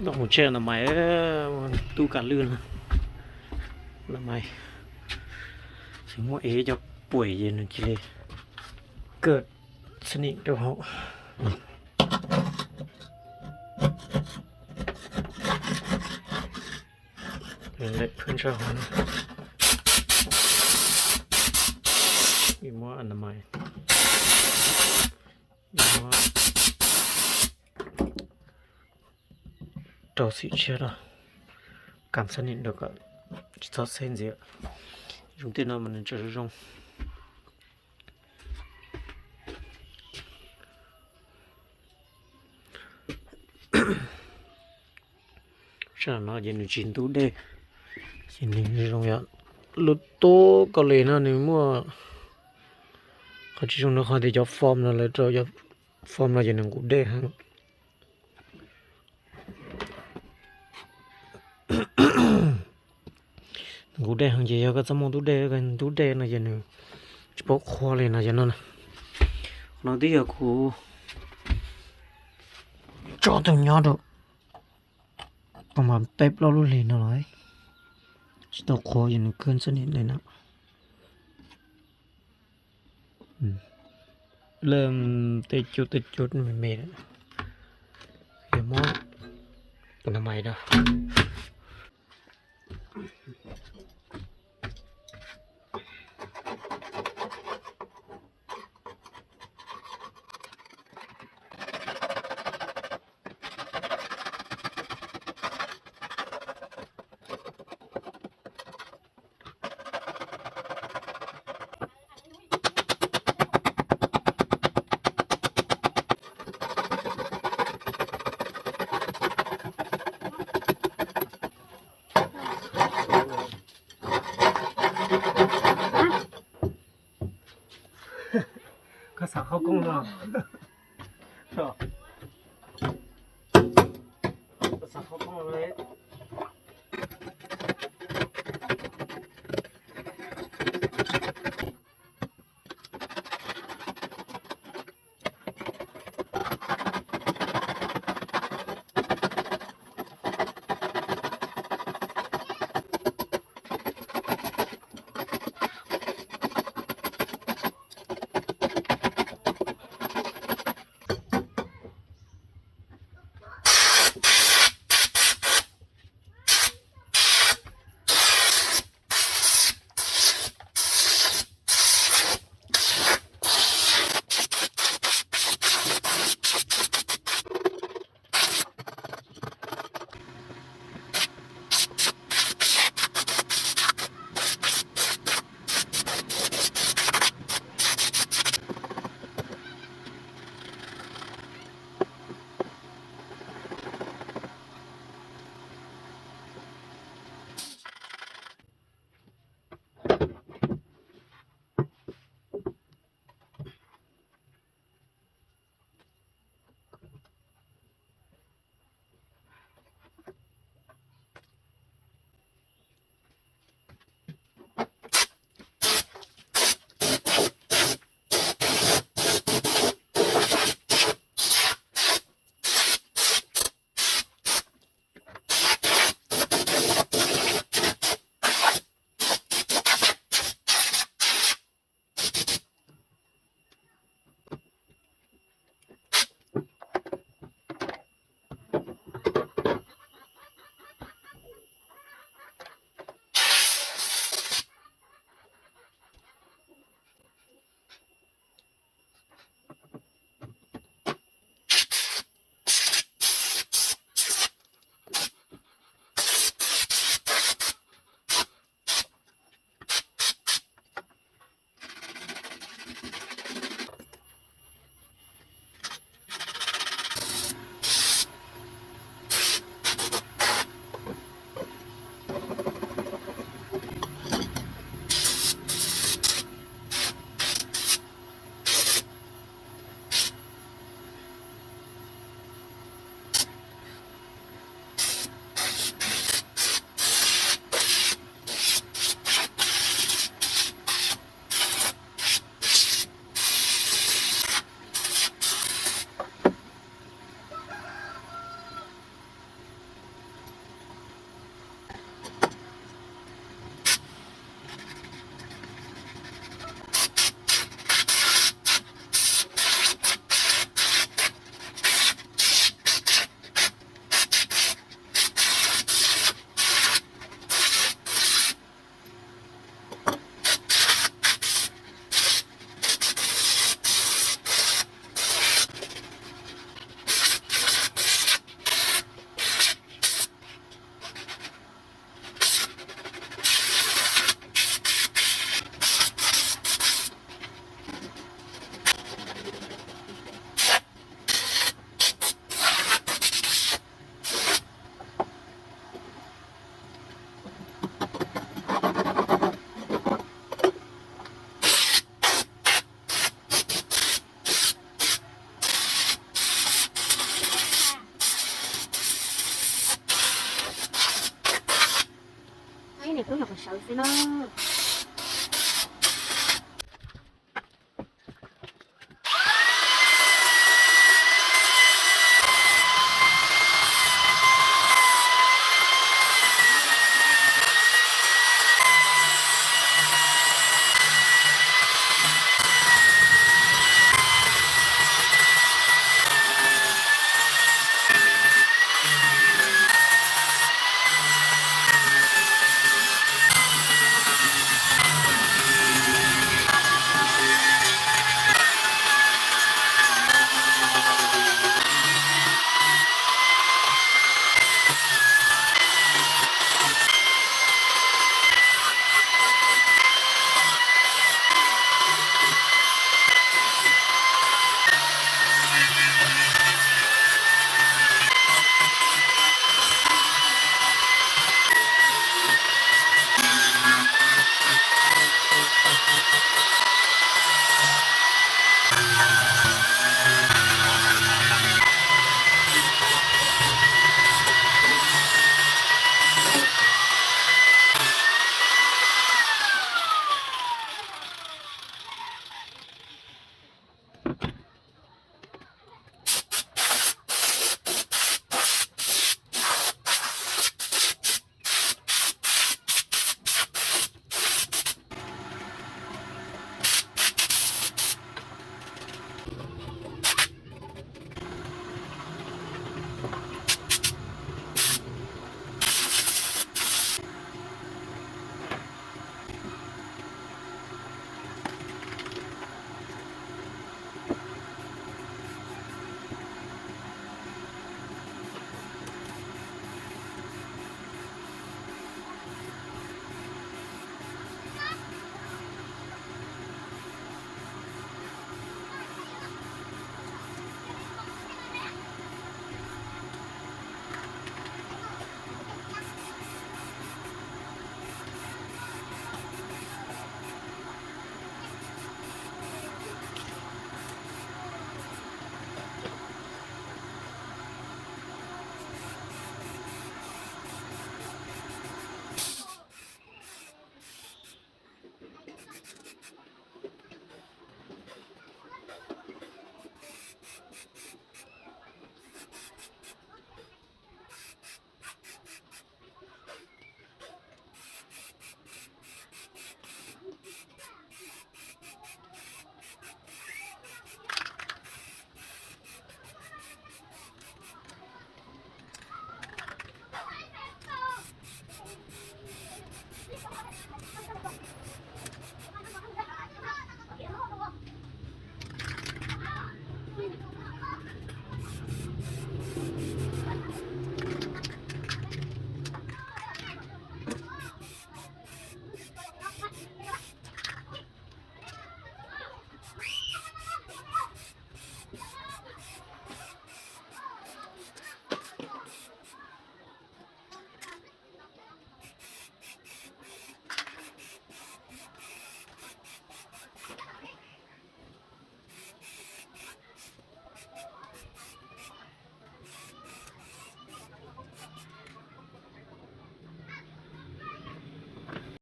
Mus tsheb na mais, tub kav lwj no, na mais, tsis muaj ev cov puam ces nws cia li kawg txhab nim rau hauv. Lawm phwb ntsaj hauv, muab na mais, muab rau xim tshiab rau, kam txhab nim rau kom tsis txhob xeb ntxiv. Zoo tej no mas nws tseem zoo. Sab no ces nws tsis ntub dej, ces nws zoo yog lub tub kau li no nws muaj qhov tsis zoo rau qhov tias cov fom no lawv rau cov fom no ces nws nqus dej heev. Nqus dej heev ces yog koj txaj muag ntub dej, ntub dej no ces nws tsis paub qhuav li no ces no. Qhov no twb yog kuv tso tau nyob rau, kuv mas peb plaub lub hlis no los tsis tau qhuav ces nws kawg txhab nim li no. Lawm tej cub tej cub me me, yog muab na mais rau. Koj xav qhov koob no? Koj xav qhov koob no?